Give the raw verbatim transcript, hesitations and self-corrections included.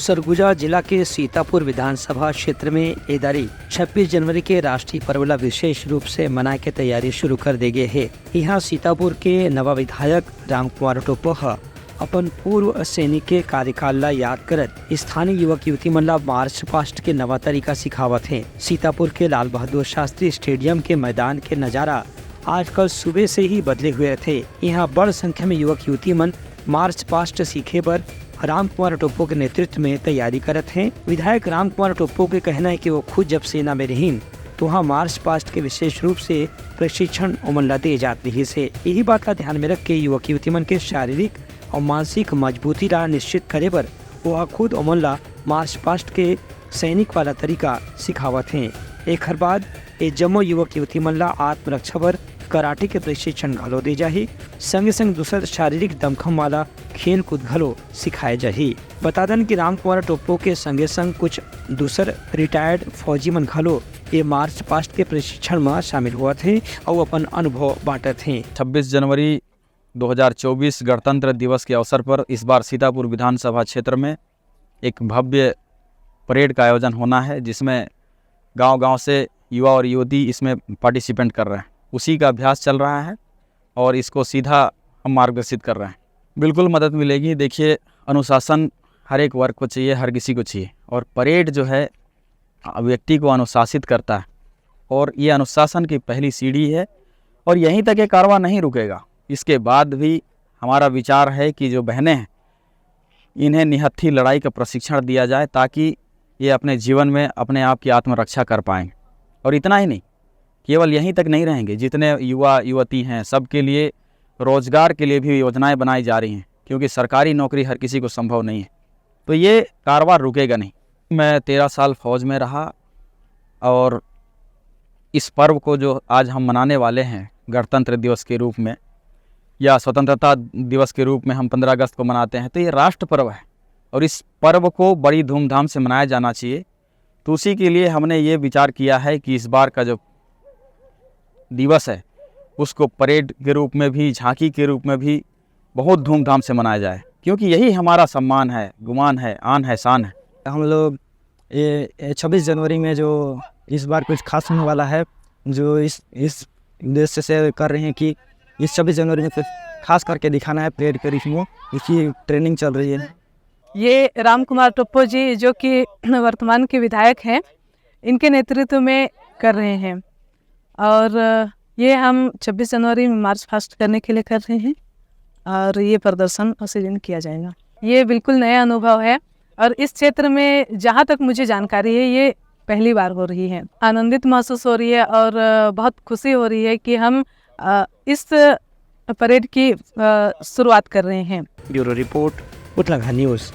सरगुजा जिला के सीतापुर विधानसभा क्षेत्र में ए दारी छब्बीस जनवरी के राष्ट्रीय पर्व ला विशेष रूप से मनाए के तैयारी शुरू कर दे गे हे। इहाँ सीतापुर के नवा विधायक रामकुमार टोप्पो ह अपन पूर्व सैनिक के कार्यकाल ला याद करत स्थानीय युवक युवती मन ला मार्च पास्ट के नवा तरीका सिखावत हे। सीतापुर के लाल बहादुर शास्त्री स्टेडियम के मैदान के नजारा आजकल सुबह से ही बदले हुए रथे। इहाँ बड़ संख्या में युवक युवती मन मार्च पास्ट सीखे बर रामकुमार टोप्पो के नेतृत्व में तैयारी करत हे। विधायक रामकुमार टोप्पो के कहना हे कि वो खुद जब सेना में रहिन, तो वहाँ मार्च पास्ट के विशेष रूप से प्रशिक्षण ओमन ला दे जात रहिस हे। यही बात ला ध्यान में रख के युवक युवती मन के शारीरिक अउ मानसिक मजबूती ला निश्चित करे बर वो ह खुद ओमन ला मार्च पास्ट के सैनिक वाला तरीका सिखावत हे। एखर बाद ए जम्मो युवक युवती मन ला आत्मरक्षा बर कराटे के प्रशिक्षण घलो दे जाही। संगे संग दूसर शारीरिक दमखम वाला खेल कूद घलो सिखाए जाही। बता दन कि रामकुमार टोप्पो के संगे संग कुछ दूसर रिटायर्ड फौजी मन घलो ये मार्च पास्ट के प्रशिक्षण म शामिल होवत हे अउ अपन अनुभव बांटत हे। छब्बीस जनवरी दो हज़ार चउबीस गणतंत्र दिवस के अवसर पर इस बार सीतापुर विधानसभा क्षेत्र में एक भव्य परेड का आयोजन होना है, जिसमें गांव-गांव से युवा और युवती इसमें पार्टिसिपेंट कर रहे हैं। उसी का अभ्यास चल रहा है और इसको सीधा हम मार्गदर्शित कर रहे हैं। बिल्कुल मदद मिलेगी। देखिए, अनुशासन हर एक वर्ग को चाहिए, हर किसी को चाहिए, और परेड जो है, व्यक्ति को अनुशासित करता है और ये अनुशासन की पहली सीढ़ी है और यहीं तक ये कारवां नहीं रुकेगा। इसके बाद भी हमारा विचार है कि जो बहनें हैं, इन्हें निहत्थी लड़ाई का प्रशिक्षण दिया जाए, ताकि ये अपने जीवन में अपने आप की आत्मरक्षा कर पाएं। और इतना ही नहीं, केवल यहीं तक नहीं रहेंगे, जितने युवा युवती हैं, सबके लिए रोजगार के लिए भी योजनाएं बनाई जा रही हैं, क्योंकि सरकारी नौकरी हर किसी को संभव नहीं है। तो ये कारवां रुकेगा नहीं। मैं तेरह साल फौज में रहा और इस पर्व को जो आज हम मनाने वाले हैं गणतंत्र दिवस के रूप में या स्वतंत्रता दिवस के रूप में हम पन्द्रह अगस्त को मनाते हैं, तो ये राष्ट्र पर्व है और इस पर्व को बड़ी धूमधाम से मनाया जाना चाहिए। तो उसी के लिए हमने ये विचार किया है कि इस बार का जो दिवस है, उसको परेड के रूप में भी, झांकी के रूप में भी बहुत धूमधाम से मनाया जाए, क्योंकि यही हमारा सम्मान है, गुमान है, आन है, शान है। हम लोग ये, ये छब्बीस जनवरी में जो इस बार कुछ खास होने वाला है, जो इस, इस उद्देश्य से कर रहे हैं कि इस छब्बीस जनवरी में कुछ खास करके दिखाना है परेड के रूप में, इसकी ट्रेनिंग चल रही है। ये राम कुमार टोप्पो जी, जो कि वर्तमान के विधायक हैं, इनके नेतृत्व में कर रहे हैं। और ये हम छब्बीस जनवरी में मार्च पास्ट करने के लिए कर रहे हैं और ये प्रदर्शन उसी दिन किया जाएगा। ये बिल्कुल नया अनुभव है और इस क्षेत्र में जहाँ तक मुझे जानकारी है, ये पहली बार हो रही है। आनंदित महसूस हो रही है और बहुत खुशी हो रही है कि हम, अ, इस परेड की, अ, शुरुआत कर रहे हैं। Bureau report, Utlaghat news.